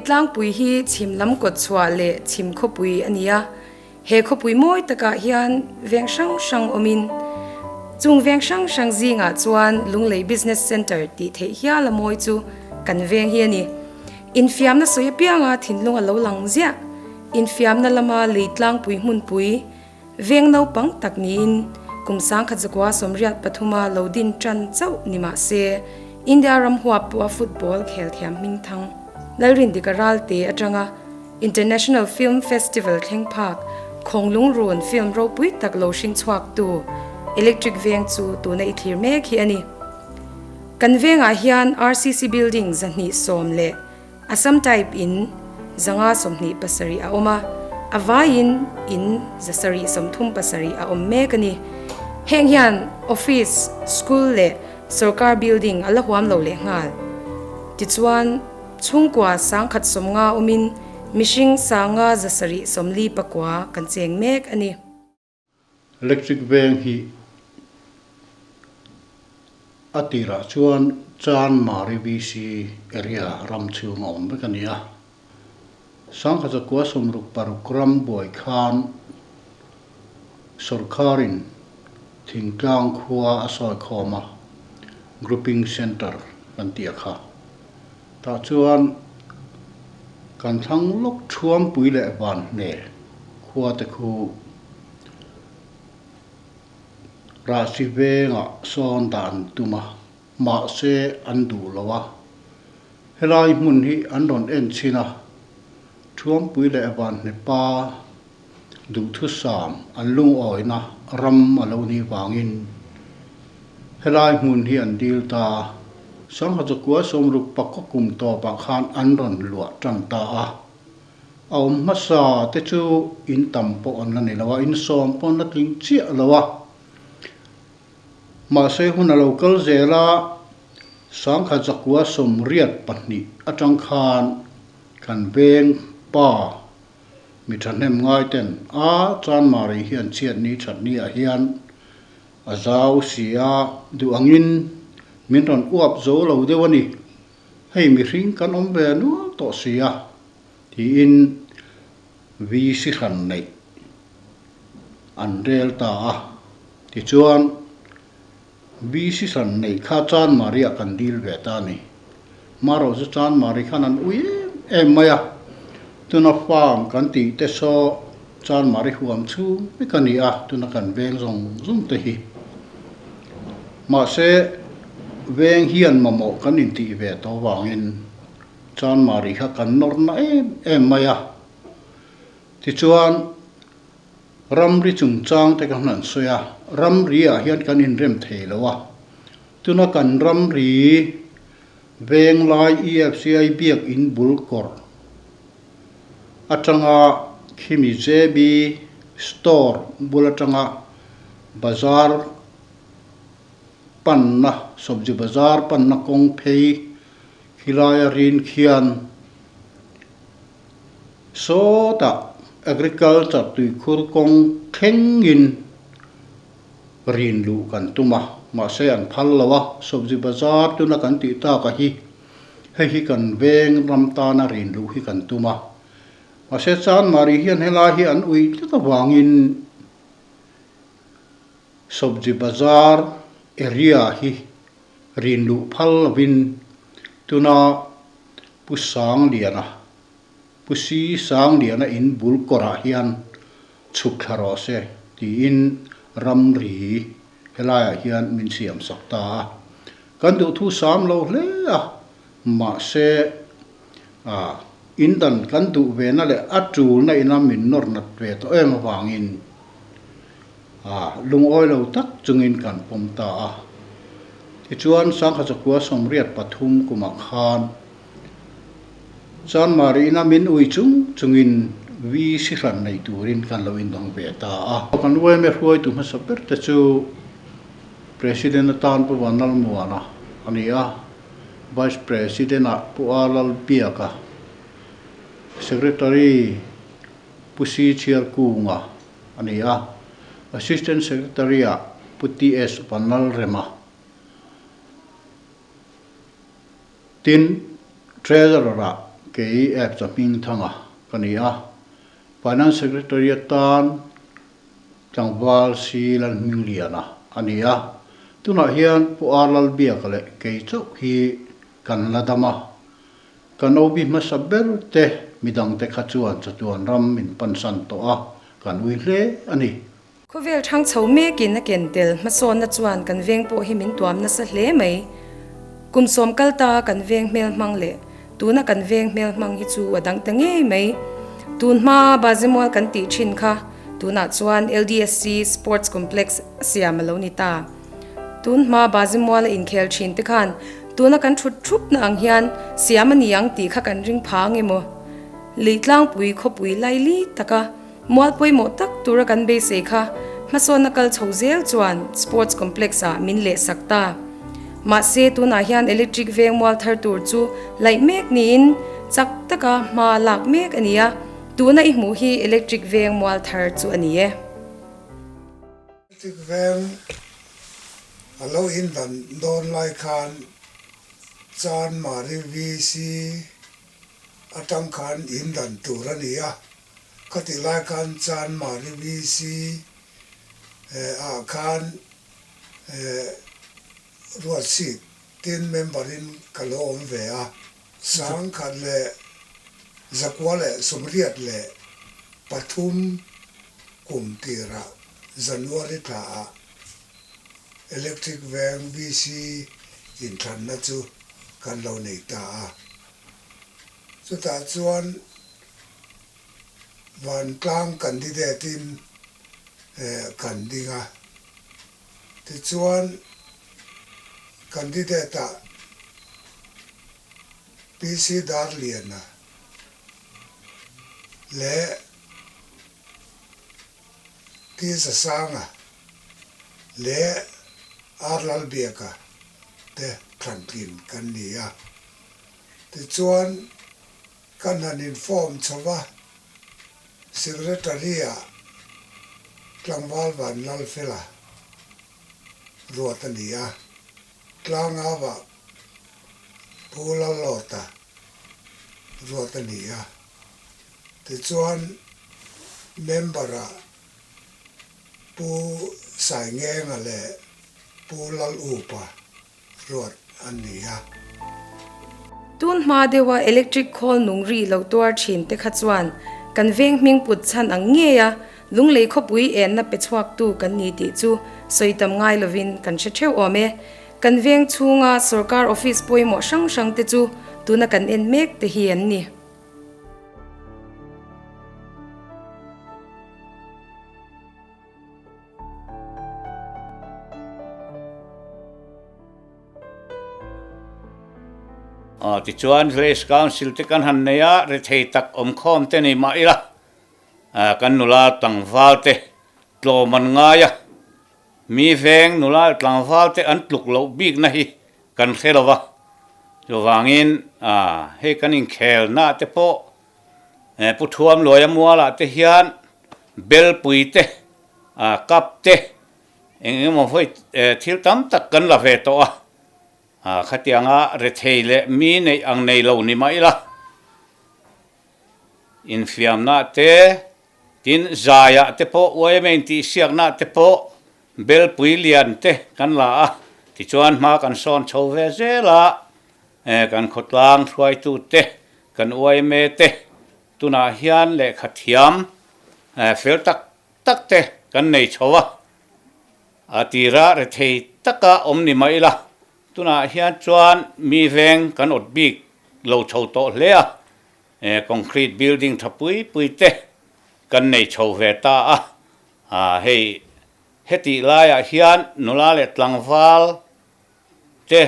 Leitlangpui hi chhim lam kawtchhuah leh chhim khawpui a ni a. He khawpui mawi takah hian veng hrang hrang awmin, chung veng hrang hrang zingah chuan Lunglei Business Centre tih theih hial a mawi chu kan veng hi a ni. Infiamna sawi apianga thinlung a lo lang ziah. Infiamna lama Leitlangpui hmunpui veng naupang tak niin kum 1983 a lo din tan chauh ni mah se, India ram huap pawha football khel thiam hmingthang Lalrindika Ralte atanga International Film Festival thleng phak Khawnglungrun film ropui tak lo hring chhuaktu Electric Veng chu tuna i thlir mek hi a ni. Kan vengah hian RCC Building 210 leh Assam Type in 527 a awm a, a vaiin in 737 a awm mek a ni. Heng hian Office, School leh Sorkar Building a la huam lo lehnghal. Tichuan. Chhungkua 1050 awmin mihring 5,749 kan cheng mek a ni. Electric veng hi a tirah chuan Chanmari VC area ram chhung a awm vek a ni a. 1966 ram buai khan sawrkharin thingtlang khua a sawi khawm a, Grouping Centre kan tih a kha. Tah chuan kan thlang lawk Thuampui leh Vanhne khua te khu Rahsi vengah sawn dan tum a, mahse an duh lo a. Helai hmun hi an rawn en chhin a, Thuampui leh Vanhne pa duhthusam an lungawina ram a lo nih vangin helai hmun hi an dil ta a. 1969 kum tawpah khan an rawn luah tan ta a. A awm hmasa te chu in tam pawh an la ni lo a, in sawm pawh an la tling chiah lo a. Mahse hun a lo kal zel a, 1982 atang khan kan veng pa Mi thahnem ngai ten a Chanmari hian chhiatni thatni ah hian a zau si a, duh angin min rawn uap zo lo deuh a ni, hei mihring kan awm ve nual tawh si a, tiin vi si hran neih an rel ta a. Tichuan vi si hran neih kha Chanmari ah kan dil ve ta a ni. Marawh chu Chanmari khan an ui em em mai a, tuna farm kan tih te saw Chanmari huam chhung vek a ni a, tuna kan veng zawng zawng te hi. Mahse, veng hian mamawh kan intih ve tawh vangin Chanmari kha kan nawr na em em mai a. Tichuan, ramri chungchang te kan han sawi a, ramri ah hian kan inrem thei lo a, Tuna kan ramri Venglai EFCI biakinn bul kawr atanga khimi JB store bul atanga bazar panna sabzi bazar panna kawng phei khilaia rin khian sawtah agriculture tuikhur kawng thlengin rin luh kan tum a, mahse an phal lo a, Sobji Bazar tuna kan tih tak a hi, hei hi kan veng ram tana rin luh hi kan tum a, mahse Chanmari hian helai hi an ui tlat avangin Sobji Bazar area hi rin luh phal lovin tuna Pu Sangliana, Pu Si Sangliana in bul kawrah hian chhuk thla rawh se tiin ramri helaiah hian min siam sak ta a. Kan duhthu sam lo hle a, mahse in dan kan duh ve na leh a tulna ina min nawr nat ve tawh em avangin lungawi lo tak chungin kan pawm ta a. Tichuan 1983 kumah khan Chanmari ina min ui chung chungin vi si hran nei turin kan lo indang ve ta a. Kan yma hruaitu hmasa ber te chu President atan Pu Vanlalmuana a ni a, Vice President ah Pu A Lalbiaka, Secretary Pu Si Chhiarkunga a ni a, Assistant Secretary ah Pu TS Vanlalrema. Tin, Treasurer-ah Kei Epcha Hmingthanga ka ni a, Finance Secretary atan tlangval si Lalhmingliana a ni a, tunah hian Pu Ar Lalbiaka leh kei chauh hi kan la dam a, kan OB hmasa ber te midangte kha chuan chatuan ram min pansan tawh a, kan ui hle a ni. Khawvel thang chho mekin a ken tel hmasawnna chuan kan veng pawh hi min tuam nasa hle mai. Kum sawm kal ta kan veng hmel hmang leh tuna kan veng hmel hmang hi chu a dang ta ngei mai. Tun hma Bazimual kan tih thin kha tunah chuan LDSC Sports Complex a siam a lo ni ta. Tun hma Bazimual a inkhel thin te khan tuna kan thut thupna ang hian siam a ni ang tih kha kan ring pha ang emaw? Leitlangpui khawpui laili taka Mual pawimawh tak tura kan beisei kha hmasawnna kal chho zel chuan Sports Complex ah min leh sak ta. Mahse tunah hian Electric veng mual thar tur chu laih mek niin chak taka hma lak mek a ni a, tuna i hmuh hi Electric veng mual thar chu a ni e. Electric veng a lo indan dawn lai khan Chanmari VC atang khan indan tur a ni a, Khatih lai khan Chanmari VC ah khan Ruatsit tin member in ka lo awm ve a, Sangkhat leh Zakua leh 83 kum tirah January thla ah Electric Veng VC inthlanna chu kan lo nei ta a. Chutah chuan Vantlang candidate in kan ding a, tichuan candidate ah PC Darliana leh T Zasanga leh R Lalbiaka te thlantlin kan ni a, tichuan Kan han inform chho va, Secretary-ah tlangval Vanlalfela ruat a ni a, tlangauah Pu Lalawta ruat a ni a. Tichuan, member-ah Pu Saingenga leh Pu Lalupa ruat an ni a. Tun hma deuha electric khawl nung ri lo tuar thin te kha chuan kan veng hming put chhan ang ngei a, Lunglei khawpui enna pe chhuaktu kan ni tih chu sawi tam ngai lovin kan hre theuh awm e. Kan veng chhunga sorkar office pawimawh hrang hrang te chu tuna kan en mek te hi an ni. Tichuan Village Council te kan han nei a, rethei tak awmkhawm te ni mah ila, kan nula tlangval te tlawm an ngai a, mi veng nula tlangval te an tluk loh bikna hi kan hre lo va, chuvangin hei kan inkhelna te pawh Pu Thuamluaia mualah te hian Belpui te, Cup te, eng emaw vawi thil tam tak kan la ve tawh a, khatianga rethei leh mi neih ang nei lo ni mah ila, infiamna te, tin zaiah te pawh yma intihsiakna te pawh Belpui lian te kan la a, tichuan hma kan sawn chho ve zel a, kan khawtlang hruaitu te, kan yma te, Tunah hian lehkha thiam fel tak tak te kan nei chho a, a tira rethei taka awm ni mah ila, tunah hian chuan mi veng kan awt bik lo chho tawh hle a, concrete building tha pui pui te kan nei chho ve ta a, hei hetih laiah hian nula leh tlangval te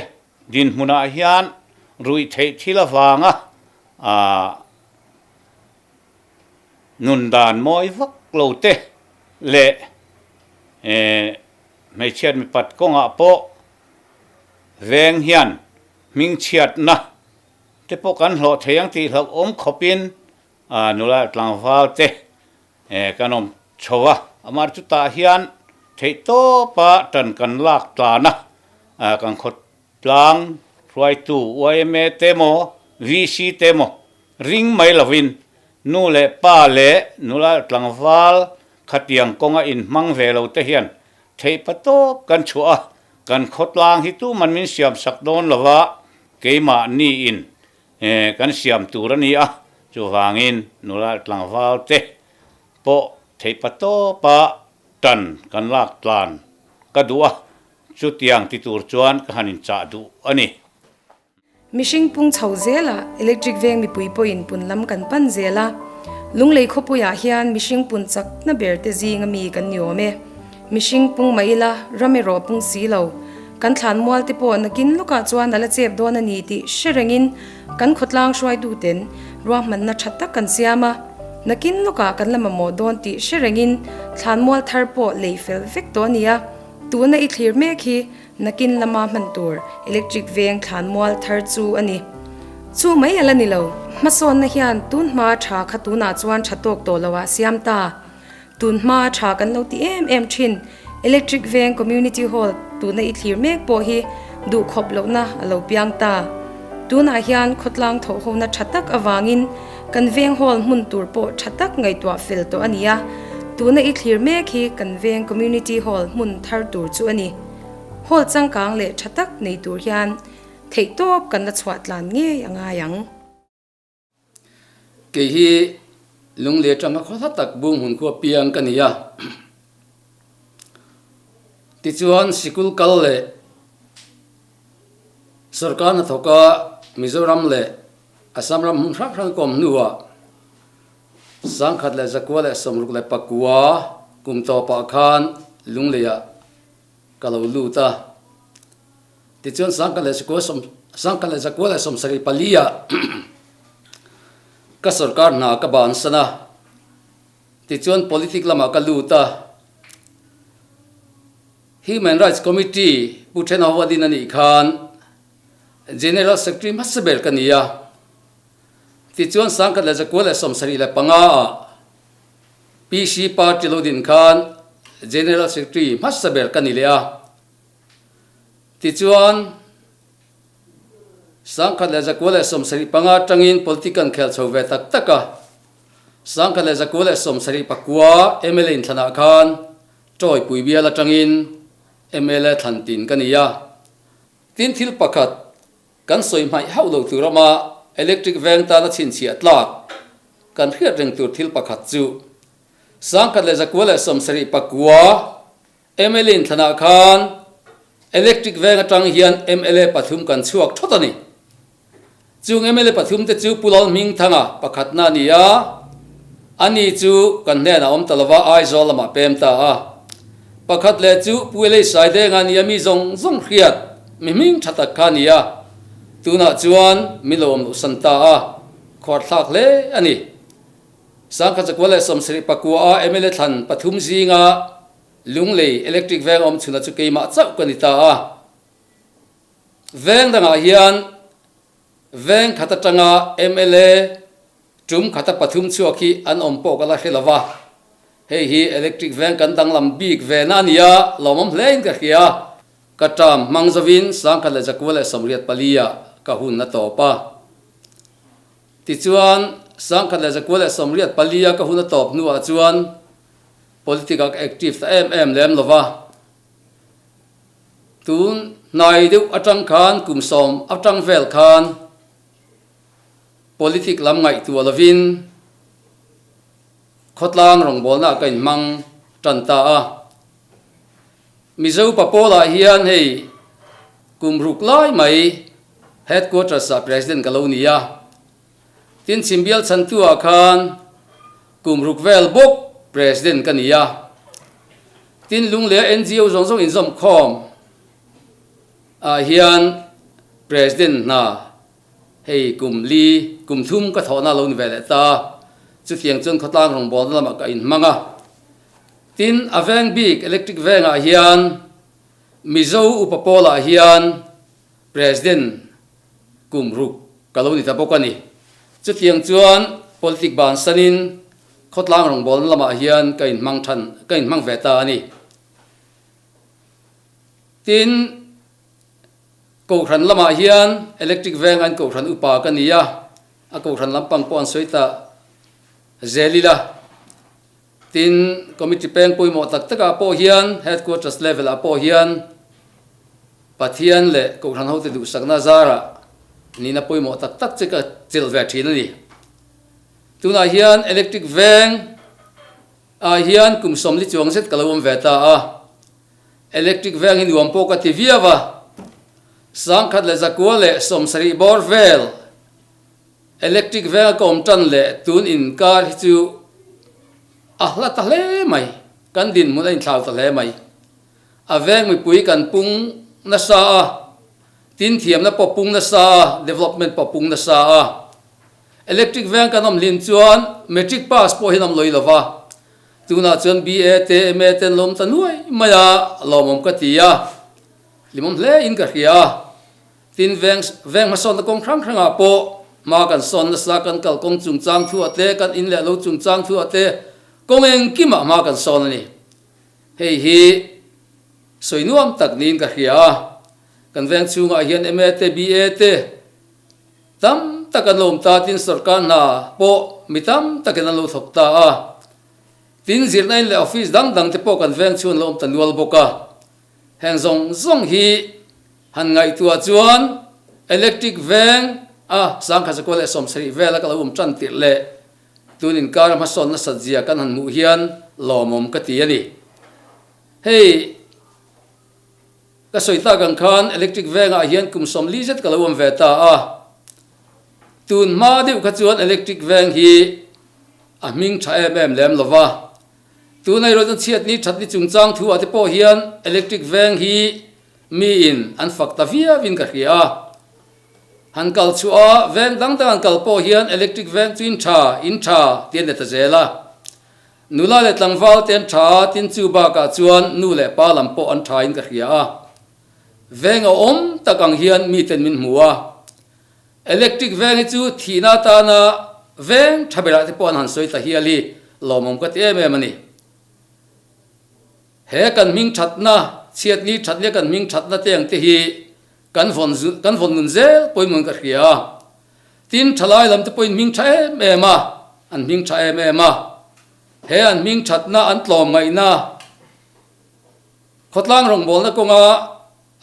dinhmunah hian ruih theih thil avanga nun dan mawi vak lo te leh hmeichhiat mipat kawngah pawh veng hian hmingchhiatna te pawh kan hlawh thei ang tih hlauhawm khawpin nula tlangval te kan awm chho a, amah chutah hian theihtawpa tan kan lak tlan a, kan khawtlang hruaitu yma te maw, VC te maw. ring mai lovin nu leh pa leh nula tlangval khatiang kawnga inhmang ve lo te hian theihpa tawp kan chhuah a, kan khawtlang hi tuman min siam sak dawn lova keimahniin kan siam tur a ni a, chuvangin nula tlangval te pawh theihpa tawpa tan kan lak tlan ka duh a, chutiang ti tur chuan ka han inchah duh a ni. Mihring pung chho zelah electric veng mipui pawhin pun lam kan pan zel a, Lunglei khawpuiah hian mihring pun chakna ber te zinga mi kan ni awm e. Mihring pung mah ila ram erawh pung si lo. Kan thlan mual te pawh nakin lawkah chuan a la chep dawn a ni tih hre rengin kan khawtlang hruaituten ruahmanna tha tak kan siam a, nakin lawkah kan la mamawh dawn tih hre rengin thlan mual thar pawh lei fel vek tawh a ni a, tuna i thlir mek hi Nakin lama hman tur electric veng thlanmual thar chu a ni. Chu mai a la ni lo. Hmasawnna hian tun hma tha kha tunah chuan tha tawk tawh lo ah siam ta. Tun hma tha kan lo ti em em thin. Electric veng community hall tuna i thlir mek pawh hi duhkhawp lohna a lo piang ta. Tunah hian khawtlang thawhhona tha tak avangin kan veng hall hmun tur pawh tha tak ngaihtuah fel tawh a ni a. Tuna i thlir mek hi kan veng community hall hmun thar tur chu a ni. Hall changkang leh tha tak nei tur hian theihtawp kan la chhuah tlan ngei a ngai ang. Kei hi Lunglei atanga khaw hla tak bung hun khua piang ka ni a. Tichuan sikul kal leh sorkar hnathawka Mizoram leh Assam ram hmun hrang hrang kawm hnuah 1969 kum tawpah khan Lungleiah ka lo lut a. Tichuan 1974 ah ka sorkar hna ka bansan a. Tichuan politic lamah ka lut a. Human Rights Committee Pu Thenhova din a nih khan General Secretary hmasa ber ka ni a. Tichuan 1975 ah PC Party lo din khan General Secretary hmasa ber ka ni leh a. Tichuan, 1975 atangin politic kan khel chho ve tak tak a. 1979 mla inthlanah khan Tawipui bial atangin mla thlan tin ka ni a. Tin thil pakhat kan sawi hmaih hauh lo tur ama electric veng tana chhinchhiah tlak kan hriat reng tur thil pakhat chu 1979 mla inthlanah khan electric veng atang hian mla pathum kan chhuak thawt a ni. Chung mla pathum te chu Pu Lalhmingthanga pakhatna a ni a, ani chu kan hnenah awm ta lova Aizawl lamah pem ta a. Pakhat leh chu Pu Elei Saidenga nia mi zawng zawng hriat mi hming tha tak kha a ni a, tunah chuan min lo awm loh san ta a, khuarthlak hle a ni. 1979 a mla thlan pathum zinga Lunglei electric veng awm chhunah chu keimah chauh ka ni ta a. Veng dangah hian veng khat atanga mla tum khata pathum chhuak hi an awm pawh ka la hre lo va, hei hi electric veng kan danglam bik ve na a ni a, lawmawm hle in ka hria. Ka term hmang zovin 1984 ah ka hun a tawp a. Tichuan 1984 a ka hun a tawp hnuah chuan politic ah ka active ta em em lem lo va. Tun hnai deuh atang khan kum sawm atang vel khan politic lam ngaihtuah lovin khawtlang rawngbawlna ka inhmang tan ta a. Mizo Papola hian hei kum ruk lai mai headquarters ah president ka lo ni a. Tin Chhimbial chhantu ah khan kum ruk vel bawk president ka ni a. Tin Lunglei NGO zawng zawng inzawm khawm ah hian president hna hei kum li kum thum ka thawhna lo ni ve leh ta. Chutiang chuan khawtlang rawngbawlna lamah ka inhmang a. Tin a veng bik electric vengah hian Mizo upa pawlah hian President kum ruk ka lo ni ta bawk a ni. Chutiang chuan politic bansanin khawtlang rawngbawlna lamah hian ka inhmang than, ka inhmang ve ta a ni. Tin, Kohhran lamah hian electric veng an kohhran upa ka ni a. A kohhran lampang pawh an sawi ta zel ila. Tin, committee peng pawimawh tak takah pawh hian headquarters level ah pawh hian Pathian leh kohhran hote duhsakna zarah nihna pawimawh tak tak che ka chelh ve thin a ni. Tunah hian electric veng ah hian kum 40 chuang zet ka lo awm ve ta a. Electric veng hi nuam pawh ka ti viau a, 1970 bawr vel Electric venga ka awm tan leh tun inkar hi chu a hla ta hle mai, kan dinhmun a inthlau ta hle mai. A veng mipui kan pung nasa a, tin thiamna pawh pung nasa a, development pawh pung nasa a. Electric veng kan awm hlin chuan matric pass pawh hi an awm lawih lo va, tunah chuan BA te MA te an lo awm ta nuai mai a, lawmawm ka ti a, hlimawm hle in ka hria a. Tin, veng veng hmasawnna kawng hrang hrangah pawh hma kan sawn nasa, kan kal kawng chungchang thuah te, kan in leh lo chungchang thuah te, kawng engkimah hma kan sawn a ni. Hei hi sawi nuam tak niin ka hria a, kan veng chhungah hian MA te, BA te tam tak an lo awm ta, tin sorkar hna pawh mi tam takin an lo thawk ta a. Tin, zirna in leh office dang dang te pawh kan veng chhung an lo awm ta nual bawk a. Heng zawng zawng hi han ngaihtuah chuan electric veng a 1970 vela ka lo awm tan tirh leh tun inkar a hmasawn nasat zia kan han hmuh hian lawmawm ka ti a ni. Hei ka sawi tak ang khan electric vengah hian kum 40 zet ka lo awm ve ta a, tun hma deuh kha chuan electric veng hi a hming tha em em lem lo va. Tunah erawh chuan chhiatni thatni chungchang thu ah te pawh hian electric veng hi miin an fak ta viau in ka hria a. Han kal chhuah a, veng dang dang an kal pawh hian electric veng chu in tha, in tha ti an ni ta zel a. Nula leh tlangval te an tha a, tin chu bakah chuan nu leh pa lam pawh an tha in ka hria a. Veng a awm tak ang hian miten min hmu a. Electric veng hi chu thihna atana veng tha berah te pawh an han sawi ta hial hi lawmawm ka ti em em a ni. He kan hming thatna, chhiatni thatnia kan hming thatna te ang te hi kan vawn kan vawn nun zel pawimawhin ka hria a. Tin, thalai lam te pawhin hming tha em em a, an hming tha em em a. He an hming thatna an tlawm ngaihna khawtlang rawngbawlna kawnga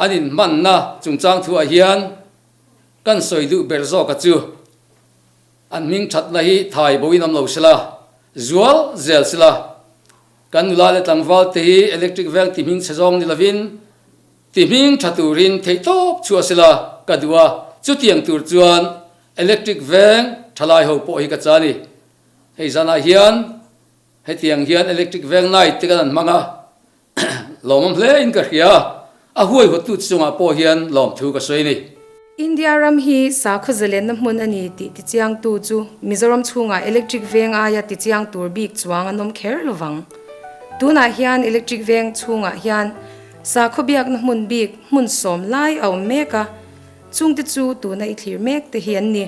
an inhmanna chungchang thuah hian Kan sawi duh ber zawk a chu, an hming thatna hi thai bo in awm lo sela, zual zel sela, kan nula leh tlangval te hi electric veng ti hming chhe zawng ni lovin ti hming tha turin theihtawp chhuah sela ka duh a, chutiang tur chuan electric veng thalai ho pawh hi ka cha a ni. Hei zanah hian hetiang hian electric veng night te kan han hmang a, Lawmawm hle in ka hria, a huaihawttu chungah pawh hian lawmthu ka sawi a ni. India ram hi sakhaw zalenna hmun a ni tih tichiangtu chu Mizoram chhungah electric veng aia tichiang tur bik chuang an awm kher lovang. Tunah hian electric veng chhungah hian sakhaw biakna hmun bik hmun 10 lai a awm mek a, chungte chu tuna i thlir mek te hi an ni.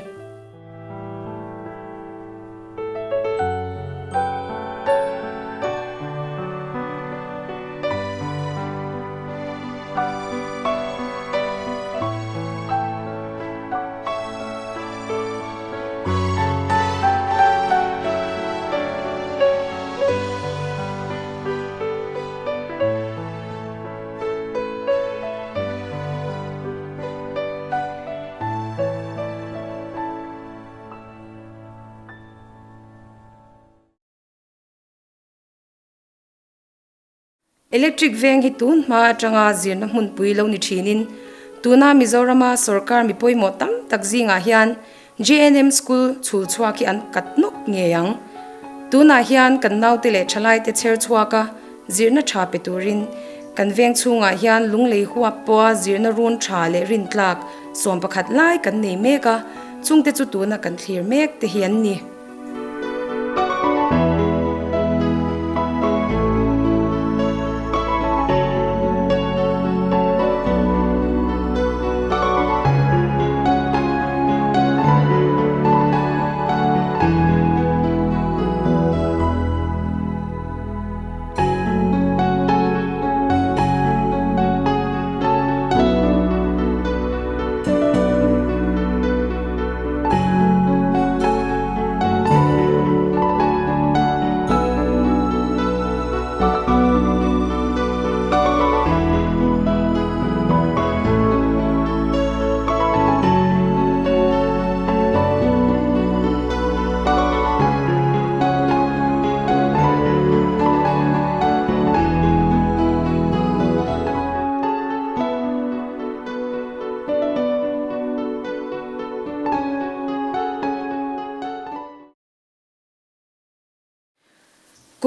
Electric veng hi tun hma atanga zirna hmunpui lo ni thinin tuna Mizorama sorkar mi pawimawh tam tak zingah hian JNM School chhul chhuak hi an kat nawk ngei ang. Tunah hian kan naute leh thalaite chher chhuaka zirna tha pe turin kan veng chhungah hian lunglei huap pawha zirna run tha leh rintlak 11 lai kan nei mek a, chungte chu tuna kan thlir mek te hi an ni.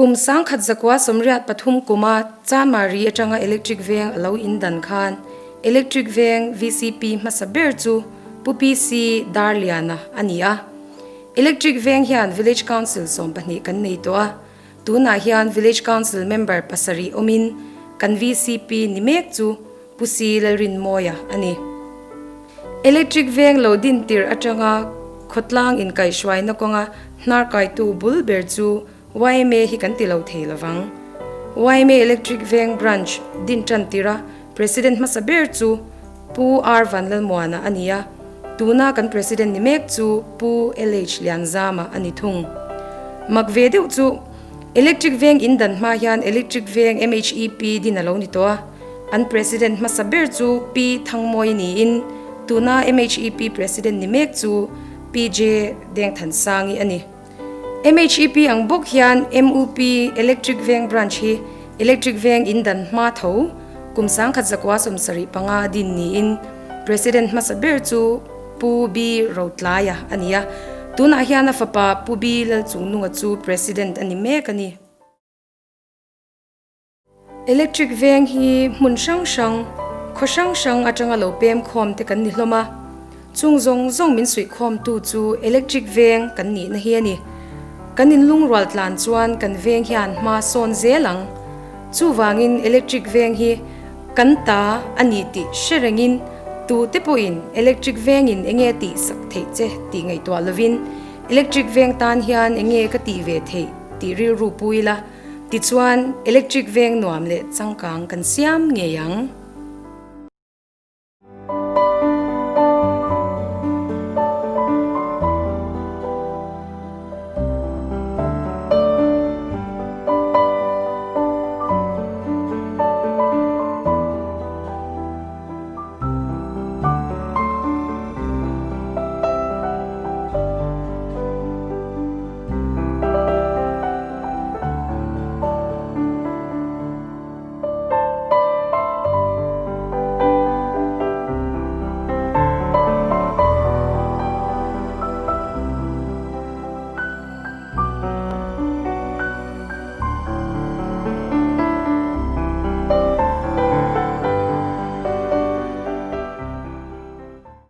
Kum 1983 kuma Chanmari atanga Electric Veng a lo indan khan Electric Veng vcp hmasa ber chu Pu PC Darliana a ni a. Electric Veng hian Village Council 12 kan nei tawh a, tunah hian Village Council member pasarih awmin kan vcp ni mek chu Pu Si Lalrinmawia a ni. Electric Veng lo din tirh atanga khawtlang inkaihhruaina kawnga hnarkaitu bul ber chu yma hi kan ti lo thei lovang. Yma Electric Veng Branch din tan tirha President hmasa ber chu Pu R Vanlalmuana a ni a, tuna kan President ni mek chu Pu LH Lianzama a ni thung. Mak ve deuh chu Electric Veng in dan hma hian Electric Veng MHEP din a lo ni tawh a, an President hmasa ber chu Pi Thangmawi niin tuna MHEP President ni mek chu PJ Dengthansangi a ni. MHEP ang bawk hian MUP Electric Veng Branch hi Electric Veng in dan hma tho kum 1975 din niin President hmasa ber chu Pu B Rotlaia a ni a, tunah hian a fapa Pu B Lalchungnunga chu President a ni mek a ni. Electric veng hi hmun hrang hrang, khaw hrang hrang atanga lo pem khawm te kan ni hlawm a. Chung zawng zawng min suih khawmtu chu electric veng kan nihna hi a ni. Kan inlungrual tlan chuan kan veng hian hma sawn zel ang. Chuvangin electric veng hi kan ta a ni tih hre rengin tute pawhin electric vengin enge tih sak theih che tih ngaihtuah lovin electric veng tan hian enge ka tih ve theih tih rilru pu ila. Tichuan, electric veng nuam leh changkang kan siam ngei ang.